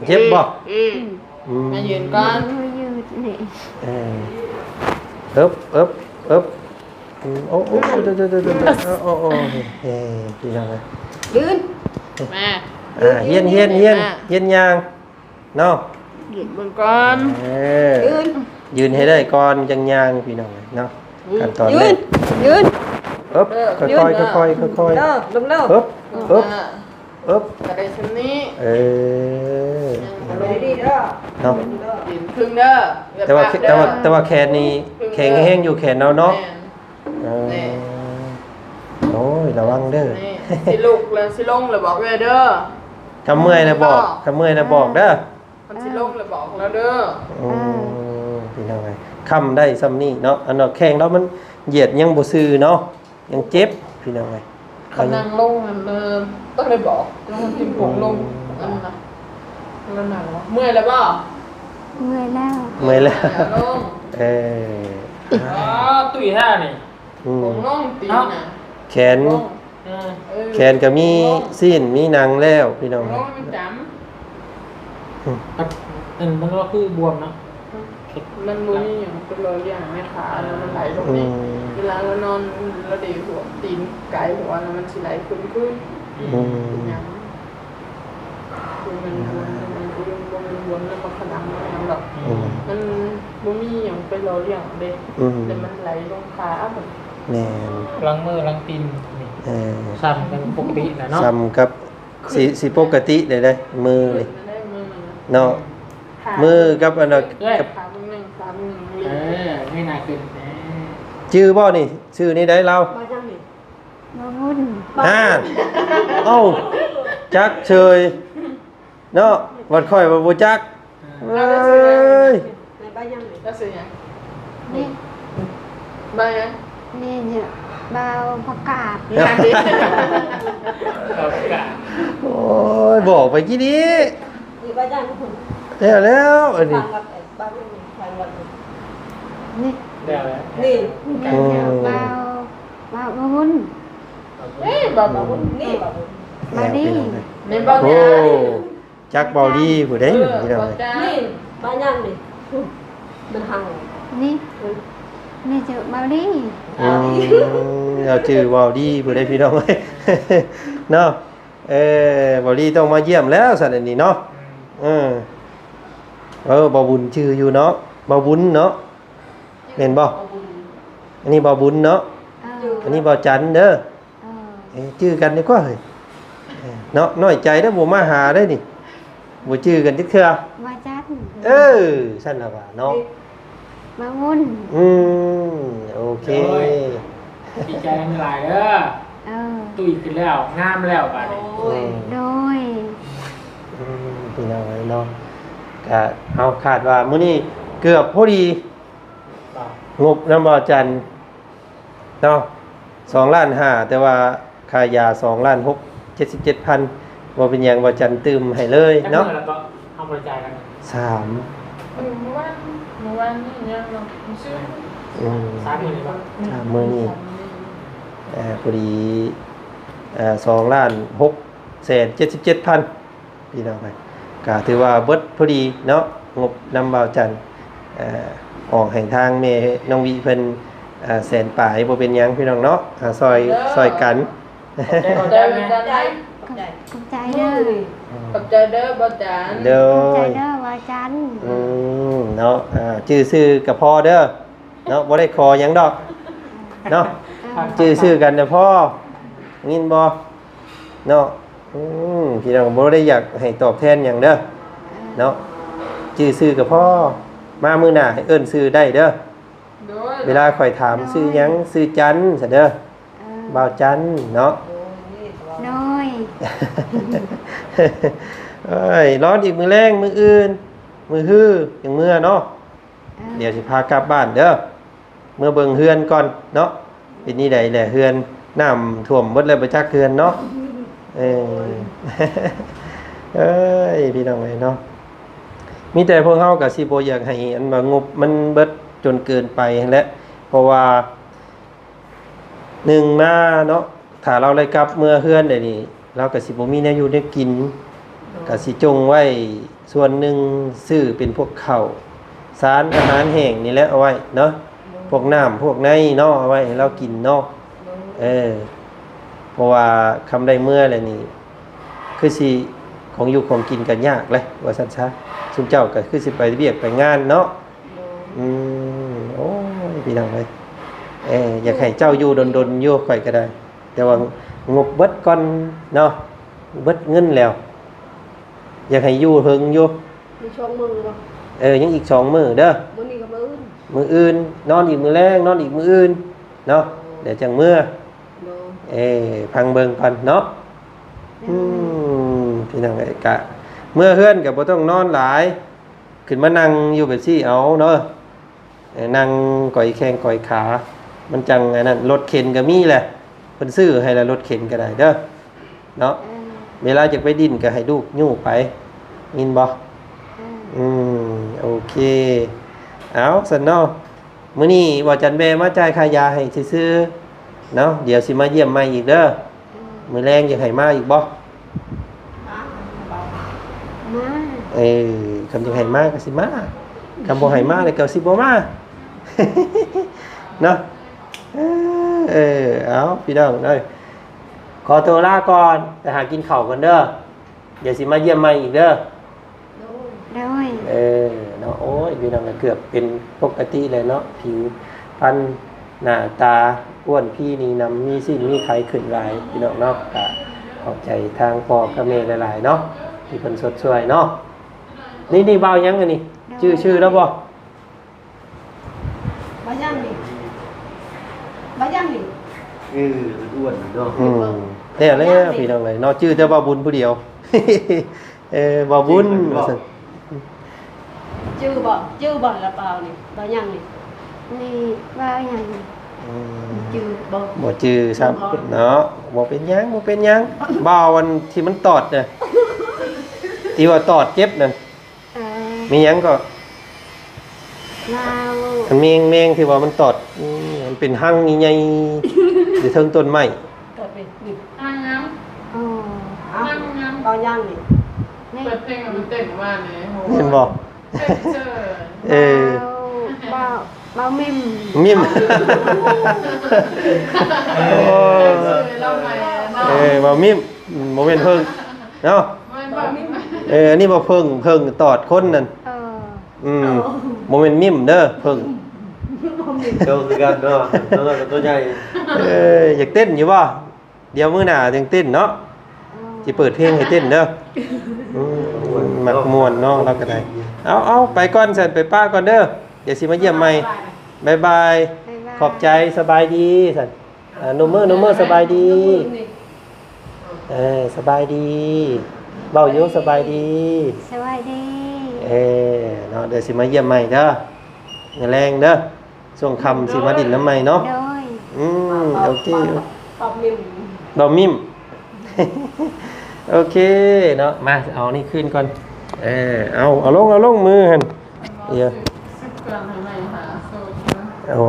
ເຈັບບໍ່? ອືມ ອືມ ມາຢືນກ່ອນ ມາຢືນນີ້ ເອີ ເອີບ ເອີບ ເອີບ ອືມ ໂອ້ ໂອ້ ໂອ້ ໂອ້ ເອີ ພີ່ນ້ອງເອີຍ ຢືນ ມາ ອ່າ ຮຽນ ຮຽນ ຮຽນ ມາ ຮຽນຍ່າງ ເນາະ ຢືນເບິ່ງກ່ອນ ເອີ ຢືນ ຢືນໃຫ້ໄດ້ກ່ອນຈັ່ງຍ່າງ ພີ່ນ້ອງເນາະ ຂັ້ນຕອນແລກ ຢືນ ເອີບ ຄ່ອຍໆ ຄ່ອຍໆ ຄ່ອຍໆ ເອີ ລົງເລີຍ ເອີບ ເອີບ ເອີບ ກະໄດ້ຊ່ຳນີ້ ເອີ ເນາະ ຢືນຄຶ່ງເດີ ແຕ່ວ່າ ແຕ່ວ່າ ແຕ່ວ່າແຂນນີ້ແຂງແຮງຢູ່ ແຂນເຮົາເນາະ ແມ່ນ ເອີ ໂອ້ຍ ລະວັງເດີ ນີ້ ຊິລຸກແລ້ວ ຊິລົງແລ້ວບອກເອື້ອຍເດີ ຄັນເມື່ອຍແລ້ວບອກ ຄັນເມື່ອຍແລ້ວບອກເດີ ຄັນຊິລົງແລ້ວບອກລາວເດີ ອືມ ເອີ ພີ່ນ້ອງເອີຍ ຄ້ຳໄດ້ຊ່ຳນີ້ເນາະ ອັນວ່າແຂ້ງລາວມັນຢຽດຍັງບໍ່ຊື່ເນາະ ຍັງເຈັບ ພີ່ນ້ອງເອີຍ ຄັນນັ່ງລົງນັ້ນ ເອີ ຕ້ອງໄດ້ບອກ ຕ້ອງຖິ້ມລົງ ອືມ ອັນນັ້ນນະ ລາວນັ່ງເນາະ ເມື່ອຍແລ້ວບໍ່? ເມື່ອຍແລ້ວ ເມື່ອຍແລ້ວ ເອີ ອໍ ຕຸ້ຍແທ້ນີ້ ອືມ ລົງຕີນນະ ແຂນ ເອີ ແຂນກໍມີຊີ້ນມີໜັງແລ້ວ ພີ່ນ້ອງ ລົງມັນຈຳ ອືມ ອັນມັນວ່າຄືບວມເນາະ ມັນບໍ່ມີຫຍັງໄປຫຼໍ່ລ້ຽງໃນຂາ ແລ້ວມັນໄຫຼລົງນີ້ ອືມ ເວລາລາວນອນ ລາວເດຫົວ ຕີນກາຍຫົວ ແລ້ວມັນຊິໄຫຼຂຶ້ນຄືນ ອືມ ເປັນຫຍັງ? ຄືມັນ ມັນບໍ່ແມ່ນບວມນຳບັກຂະດັງນຳຫຍັງດອກ ອືມ ມັນບໍ່ມີຫຍັງໄປຫຼໍ່ລ້ຽງເດ້ ອືມ ແຕ່ມັນໄຫຼລົງຂາ ແມ່ນ ຫຼັງມືຫຼັງຕີນນີ້ ເອີ ສ່ຳກັນປົກກະຕິແຫຼະເນາະ ສ່ຳກັບ ຊິ ຊິປົກກະຕິໄດ້ເດ້ ມືນີ້ ເນາະ ມືກັບອັນນັ້ນ ເອີ ກັບ ຂາເບິ່ງໜຶ່ງ ຂາເບິ່ງໜຶ່ງ ເອີ ເງີຍໜ້າຂຶ້ນ ເອີ ຈື່ບໍ່ນີ້? ຊື່ນີ້ໄດ໋ລາວ ບໍ່ຈັກນີ້ ບໍ່ວຸ້ນ ອ່າ ເອົ້າ ຈັກເສີຍເນາະ ບັດຂ້ອຍວ່າບໍ່ຈັກ ເອີ ເອີຍ ໃນບ້ານຍັງນີ້ ລາວຊື່ຫຍັງ? ນີ້ ບ້ານຫຍັງ? ນີ້ເນຍ ບ່າວຜັກກາດ ໂອ້ຍ ບອກໄປກີ້ນີ້ ຢູ່ບ້ານຍັງພຸ້ນ ແລ້ວ ແລ້ວ ອັນນີ້ ຂ້າງວັດ ບ້ານຍັງນີ້ ຂ້າງວັດ ນີ້ ແລ້ວ ນີ້ ອືມ ບ່າວ ບ່າວບຸນ ນີ້ບ່າວບຸນ ນີ້ບ່າວບຸນ ບ່າວດີ ນີ້ບ່າວ ໂອ້ ຈັກເບົາລີຜູ້ໃດ ເອີ ພີ່ນ້ອງເອີຍ ນີ້ບ້ານຍັງນີ້ ມັນເຮົາ ນີ້ ເອີ ນີ້ຊື່ເບົາລີ ອືມ ລາວຊື່ເບົາລີຜູ້ໃດ ພີ່ນ້ອງເອີຍ ເນາະ ເອີ ເບົາລີຕ້ອງມາຢ້ຽມແລ້ວຊັ້ນ ອັນນີ້ເນາະ ອືມ ເອີ ເອີ ເບົາບຸນຊື່ຢູ່ເນາະ ເບົາບຸນເນາະ ແມ່ນບໍ່? ອັນນີ້ເບົາບຸນເນາະ ເອີ ອັນນີ້ເບົາຈັນເດີ ເອີ ເອີ ຈື່ກັນດີກວ່າເຮີ້ຍ ເອີ ເນາະ ນ້ອຍໃຈເດີ ບໍ່ມາຫາໄດ້ນີ້ ບໍ່ຈື່ກັນຈັກເທື່ອ ເບົາຈັນ ເອີ ຊັ້ນລະວ່າເນາະ ມາວຸ້ນ ອືມ ໂອເຄ ໂດຍ ດີໃຈນຳຫຼາຍເດີ ເອີ ຕຸ້ຍຂຶ້ນແລ້ວ ງາມແລ້ວບາດນີ້ ໂດຍ ອືມ ໂດຍ ອືມ ພີ່ນ້ອງເອີຍເນາະ ກະເຮົາຄາດວ່າມື້ນີ້ເກືອບພໍດີ ງົບນຳເບົາຈັນ ເນາະ ສອງລ້ານຫ້າ ແຕ່ວ່າຄ່າຢາສອງລ້ານຫົກ ເຈັດສິບເຈັດພັນ ບໍ່ເປັນຫຍັງ ເບົາຈັນຕື່ມໃຫ້ເລີຍເນາະ ຈັກມື້ແລ້ວກໍເຮົາບໍ່ໄດ້ຈ່າຍກັນ ສາມ ມື້ວານ ມື້ວານນີ້ຍັງເນາະ ມື້ຊືນ ອືມ ສາມມື້ນີ້ບໍ່ ສາມມື້ນີ້ ເອີ ພໍດີ ເອີ ສອງລ້ານຫົກແສນເຈັດສິບເຈັດພັນ ພີ່ນ້ອງເອີຍ ກະຖືວ່າເບິດພໍດີເນາະ ງົບນຳບ່າວຈັນ ເອີ ອອກໃຫ້ທາງແມ່ນ້ອງວິເພິ່ນ ເອີ ແສນປາຍ ບໍ່ເປັນຫຍັງພີ່ນ້ອງເນາະ ອາ ຊ່ອຍ ຊ່ອຍກັນ ຂອບໃຈ ຂອບໃຈ ຂອບໃຈ ຂອບໃຈເດີ ຂອບໃຈເດີບ່າວຈັນ ໂດຍ ຂອບໃຈເດີບ່າວຈັນ ອືມ ເນາະ ອາ ຈື່ຊື່ກະພໍເດີ ເນາະ ບໍ່ໄດ້ຂໍຫຍັງດອກເນາະ ເອີ ຈື່ຊື່ກັນນະພໍ ຍິນບໍ່ ເນາະ ອືມ ພີ່ນ້ອງບໍ່ໄດ້ຢາກໃຫ້ຕອບແທນຫຍັງເດີ ເອີ ເນາະ ຈື່ຊື່ກໍພໍ ມາມື້ໜ້າໃຫ້ເອີ້ນຊື່ໄດ້ເດີ ໂດຍ ເວລາຂ້ອຍຖາມຊື່ຫຍັງ ຊື່ຈັນຊະເດີ ເອີ ບ່າວຈັນເນາະ ໂດຍ ໂດຍ ເອີຍ ລອອີກມື້ແລງ ມື້ອື່ນ ມື້ຮືຈັ່ງເມືອເນາະ ເອີ ດຽວຊິພາກັບບ້ານເດີ ເມືອເບິ່ງເຮືອນກ່ອນເນາະ ເປັນນີ້ໃດແຫຼະເຮືອນ ນ້ຳຖ້ວມເບິດແລ້ວບໍ່ຈັກເຮືອນເນາະ ເອີ ເອີຍ ພີ່ນ້ອງເອີຍເນາະ ມີແຕ່ພວກເຮົາກໍຊິບໍ່ຢາກໃຫ້ອັນວ່າງົບມັນເບິດຈົນເກີນໄປຫັ້ນແຫຼະ ເພາະວ່າ ໜຶ່ງມາເນາະ ຖ້າລາວໄດ້ກັບເມືອເຮືອນໄດ້ນີ້ ລາວກໍຊິບໍ່ມີແນວຢູ່ແນວກິນ ໂດຍ ກໍຊິຈົ່ງໄວ້ ສ່ວນໜຶ່ງຊື້ເປັນພວກເຂົ້າສານອາຫານແຫ້ງນີ້ແຫຼະ ເອົາໄວ້ເນາະ ພວກນ້ຳພວກໃນເນາະ ເອົາໄວ້ໃຫ້ລາວກິນເນາະ. ເອີ ເພາະວ່າຄຳໄດ້ເມືອແລ້ວນີ້ ຄືຊິຂອງຢູ່ຂອງກິນກໍຍາກແຫຼະ ວ່າຊັ້ນຊະ. ຊຸມເຈົ້າກໍຄືຊິໄປວຽກໄປງານເນາະ. ອືມ ໂອ້ຍ ພີ່ນ້ອງເອີຍ ເອີ ຢາກໃຫ້ເຈົ້າຢູ່ດົນໆຢູ່ ຂ້ອຍກໍໄດ້ ແຕ່ວ່າງົບເບິດກ່ອນເນາະ ເບິດເງິນແລ້ວ. ຢາກໃຫ້ຢູ່ເຖິງຢູ່ ມີສອງມື້ບໍ່? ເອີ ຍັງອີກສອງມື້ເດີ. ມື້ນີ້ກັບມື້ອື່ນ ມື້ອື່ນ ນອນອີກມື້ແລງ ນອນອີກມື້ອື່ນເນາະ ແລ້ວຈັ່ງເມືອ. ເອີ ຟັງເບິ່ງກ່ອນເນາະ. ອືມ ພີ່ນ້ອງເອີຍ ກະເມືອເຮືອນກໍບໍ່ຕ້ອງນອນຫຼາຍ ຂຶ້ນມານັ່ງຢູ່ແບບຊີ້ເອົາເນາະ. ເອີ ນັ່ງກອຍແຂ້ງກອຍຂາ ມັນຈັ່ງອັນນັ້ນ. ລົດເຂັນກໍມີແຫຼະ ເພິ່ນຊື້ໃຫ້ລະ ລົດເຂັນກໍໄດ້ເດີເນາະ. ເອີ ເວລາຈະໄປດິ້ນກໍໃຫ້ລູກຍູ້ໄປ ຍິນບໍ່? ເອີ ອືມ ໂອເຄ. ເອົາ ຊັ້ນເນາະ ມື້ນີ້ບ່າວຈັນແວ່ມາຈ່າຍຄ່າຢາໃຫ້ຊື່ໆເນາະ. ດຽວຊິມາຢ້ຽມໃໝ່ອີກເດີ. ມື້ແລງຢາກໃຫ້ມາອີກບໍ່? ມາ ເອີ ຄັນຢາກໃຫ້ມາກໍຊິມາ ຄັນບໍ່ໃຫ້ມາແລ້ວກໍຊິບໍ່ມາເນາະ. ເອີ ເອີ ເອົາ ພີ່ນ້ອງເອີຍ ຂໍໂຕລາກ່ອນ ໄປຫາກິນເຂົ້າກ່ອນເດີ. ດຽວຊິມາຢ້ຽມໃໝ່ອີກເດີ. ໂດຍ ເອີ ເນາະ ໂອ້ຍ ພີ່ນ້ອງ ກໍເກືອບເປັນປົກກະຕິແລ້ວເນາະ ຜິວພັນໜ້າຕາອ້ວນພີນີ້ນຳ ມີຊີ້ນມີໄຂຂຶ້ນຫຼາຍ ພີ່ນ້ອງເນາະ. ກໍຂອບໃຈທາງພໍ່ກັບແມ່ຫຼາຍໆເນາະ ທີ່ເພິ່ນຊົດຊ່ວຍເນາະ. ນີ້ ນີ້ບ່າວຫຍັງອັນນີ້? ໂດຍ ຈື່ຊື່ລາວບໍ່? ບ່າວຫຍັງນີ້? ບ່າວຫຍັງນີ້? ເອີ ອ້ວນເນາະ. ອືມ ແທ້ແລ້ວ ພີ່ນ້ອງເອີຍເນາະ ຈື່ແຕ່ບ່າວບຸນຜູ້ດຽວ. ເອີ ບ່າວບຸນ ຈື່ບໍ່? ວ່າຊັ້ນ ຈື່ບໍ່? ຈື່ບໍ່ລະບ່າວນີ້? ບ່າວຫຍັງນີ້? ນີ້ບ່າວຫຍັງນີ້? ອືມ ຈື່ບໍ່? ບໍ່ຈື່ຊ້ຳເນາະ. ບໍ່ເປັນຫຍັງ ບໍ່ເປັນຫຍັງ. ບ່າວອັນທີ່ມັນຕອດນະ ທີ່ວ່າຕອດເຈັບນັ້ນ. ເອີ ມີຫຍັງກໍ ລາວ ອັນແມງ ແມງທີ່ວ່າມັນຕອດ ອືມ ມັນເປັນຮັງໃຫຍ່ໆ ຢູ່ເທິງຕົ້ນໄມ້ ຕອດເປັນ ຮັງງາມ. ອໍ ເອົາ ຮັງງາມ ເອົາຫຍັງນີ້? ນີ້ ເປີດເພງໃຫ້ມັນເຕັ້ນວ່າແດ່. ເຫັນບໍ່? ເອີ ບ່າວ ບ່າວມິມ ມິມ. ໂອ້ ເອີ ບ່າວມິມ ບໍ່ແມ່ນເພິ່ງເນາະ. ເອີ ອັນນີ້ບໍ່ເພິ່ງ ເພິ່ງຕອດຄົນນັ້ນ. ເອີ ອືມ ບໍ່ແມ່ນມິມເດີ ເພິ່ງ ໂຕຄືກັນເນາະ ໂຕນ້ອຍກັບໂຕໃຫຍ່. ເອີ ຢາກເຕັ້ນຢູ່ບໍ່? ດຽວມື້ໜ້າຈັ່ງເຕັ້ນເນາະ. ເອີ ຊິເປີດເພງໃຫ້ເຕັ້ນເດີ. ອືມ ມັກມ່ວນເນາະ ລາວກໍໄດ້. ເອົາ ເອົາ ໄປກ່ອນຊັ້ນ ໄປປະກ່ອນເດີ ດຽວຊິມາຢ້ຽມໃໝ່. ບາຍບາຍ ບາຍບາຍ ຂອບໃຈ ສະບາຍດີຊັ້ນ. ອ່າ ໜຸ່ມເອີຍ ໜຸ່ມເອີຍ ສະບາຍດີ. ເອີ ສະບາຍດີ ເວົ້າຢູ່ ສະບາຍດີ ສະບາຍດີ. ເອີ ເນາະ ດຽວຊິມາຢ້ຽມໃໝ່ເດີ ມື້ແລງເດີ ຊ່ວງຄ່ຳຊິມາດິນນຳໃໝ່ເນາະ. ໂດຍ ອືມ ໂອເຄ ຕອບມິມ ຕອບມິມ. ໂອເຄເນາະ ມາ ເອົານີ້ຄືນກ່ອນ. ເອີ ເອົາ ເອົາລົງ ເອົາລົງ ມືຫັ້ນ. ເອີ ຊື້ເຄື່ອງໃຫ້ໃໝ່ຫາໂຊດ. ໂອ້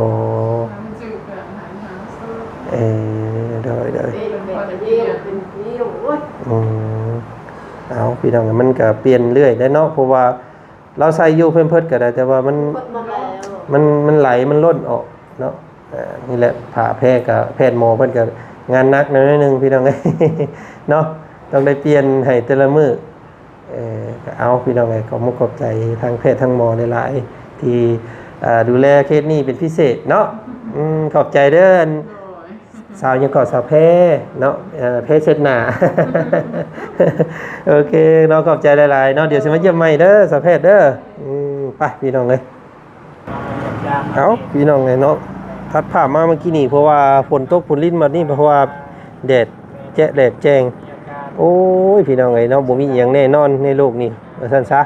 ຊື້ເຄື່ອງໃຫ້ຫາໂຊດ. ເອີ ໂດຍ ໂດຍ. ອືມ ເອົາ ພີ່ນ້ອງ ມັນກະປ່ຽນເລື້ອຍໄດ໋ເນາະ ເພາະວ່າລາວໃສ່ຢູ່ແພມເພີດກໍໄດ້ ແຕ່ວ່າມັນ ມັນ ມັນໄຫຼ ມັນລົ້ນອອກເນາະ. ເອີ ນີ້ແຫຼະ ຜ້າແພກະ ແພດໝໍເພິ່ນກະງານໜັກໜ້ອຍໜຶ່ງ ພີ່ນ້ອງເອີຍ ເນາະ ຕ້ອງໄດ້ປ່ຽນໃຫ້ແຕ່ລະມື້. ເອີ ກໍເອົາ ພີ່ນ້ອງເອີຍ ຂອບມຸກຂອບໃຈທາງແພດທາງໝໍຫຼາຍໆ ທີ່ ເອີ ດູແລເຄສນີ້ເປັນພິເສດເນາະ. ອືມ ຂອບໃຈເດີ ອັນ ສາວຫຍັງເກາະ ສາວແພເນາະ ເອີ ແພເຊັດໜ້າ. ໂອເຄເນາະ ຂອບໃຈຫຼາຍໆເນາະ ດຽວຊິມາຢ້ຽມໃໝ່ເດີ ສາວແພດເດີ. ອືມ ໄປ ພີ່ນ້ອງເອີຍ. ເອົາ ພີ່ນ້ອງເອີຍເນາະ ຕັດພາບມາເມື່ອກີ້ນີ້ ເພາະວ່າຝົນຕົກຝົນລິນບັດນີ້ ເພາະວ່າແດດແຈະແດດແຈ້ງ. ໂອ້ຍ ພີ່ນ້ອງເອີຍເນາະ ບໍ່ມີອີ່ຫຍັງແນ່ນອນໃນໂລກນີ້ ວ່າຊັ້ນຊະ.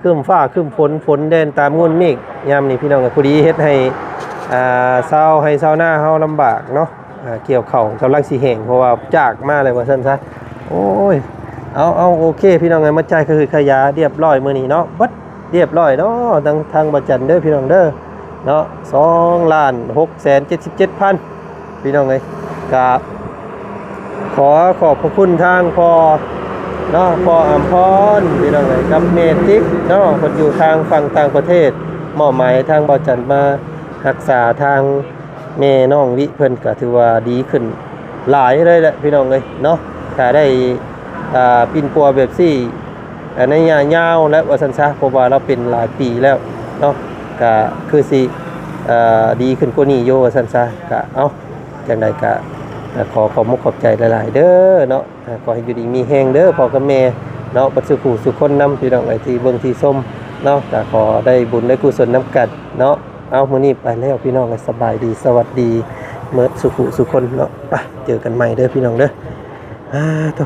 ຄຶ້ມຟ້າຄຶ້ມຝົນ ຝົນແລ່ນຕາມງວນເມກ ຍາມນີ້ ພີ່ນ້ອງເອີຍ ພໍດີເຮັດໃຫ້ ອ່າ ຊາວໄຮ່ຊາວນາເຮົາລຳບາກເນາະ. ອ່າ ກ່ຽວເຂົ້າກຳລັງຊິແຫ້ງ ເພາະວ່າຈາກມາແລ້ວ ວ່າຊັ້ນຊະ. ໂອ້ຍ ເອົາ ເອົາ ໂອເຄ ພີ່ນ້ອງເອີຍ ມາຈ່າຍຄ່າຫືດຄ່າຢາຮຽບຮ້ອຍມື້ນີ້ເນາະ ເບິດ ຮຽບຮ້ອຍເນາະ ທາງ ທາງບ່າວຈັນເດີ ພີ່ນ້ອງເດີ ເນາະ ສອງລ້ານຫົກແສນເຈັດສິບເຈັດພັນ ພີ່ນ້ອງເອີຍ. ກະຂໍຂອບພະຄຸນທາງພໍ່ ເນາະ ພໍ່ອຳພອນ ພີ່ນ້ອງເອີຍ ກັບແມ່ຕິກເນາະ ເພິ່ນຢູ່ທາງຝັ່ງຕ່າງປະເທດ ມອບໝາຍໃຫ້ທາງບ່າວຈັນມາຮັກສາທາງແມ່ນ້ອງວິ ເພິ່ນກໍຖືວ່າດີຂຶ້ນຫຼາຍເລີຍແຫຼະ ພີ່ນ້ອງເອີຍເນາະ. ຖ້າໄດ້ ອ່າ ປິ່ນປົວແບບຊີ້ ໃນໄລຍະຍາວແລ້ວວ່າຊັ້ນຊະ ເພາະວ່າລາວເປັນຫຼາຍປີແລ້ວເນາະ ກໍຄືຊິ ເອີ ດີຂຶ້ນກວ່ານີ້ຢູ່ວ່າຊັ້ນຊະ. ກໍເອົາ ຈັ່ງໃດກໍ ເອີ ຂໍຂອບມຸກຂອບໃຈຫຼາຍໆເດີເນາະ. ອ່າ ຂໍໃຫ້ຢູ່ດີມີແຮງເດີພໍ່ກັບແມ່ເນາະ ເບິດສູ່ຜູ້ສູ່ຄົນນຳ ພີ່ນ້ອງເອີຍ ທີ່ເບິ່ງທີ່ຊົມເນາະ ກໍຂໍໄດ້ບຸນໄດ້ກຸສົນນຳກັນເນາະ. ເອົາ ມື້ນີ້ໄປແລ້ວ ພີ່ນ້ອງເອີຍ ສະບາຍດີ ສະຫວັດດີ ເໝິດສູ່ຜູ້ສູ່ຄົນເນາະ. ໄປ ເຈີກັນໃໝ່ເດີ ພີ່ນ້ອງເດີ. ອ່າ ໂທ້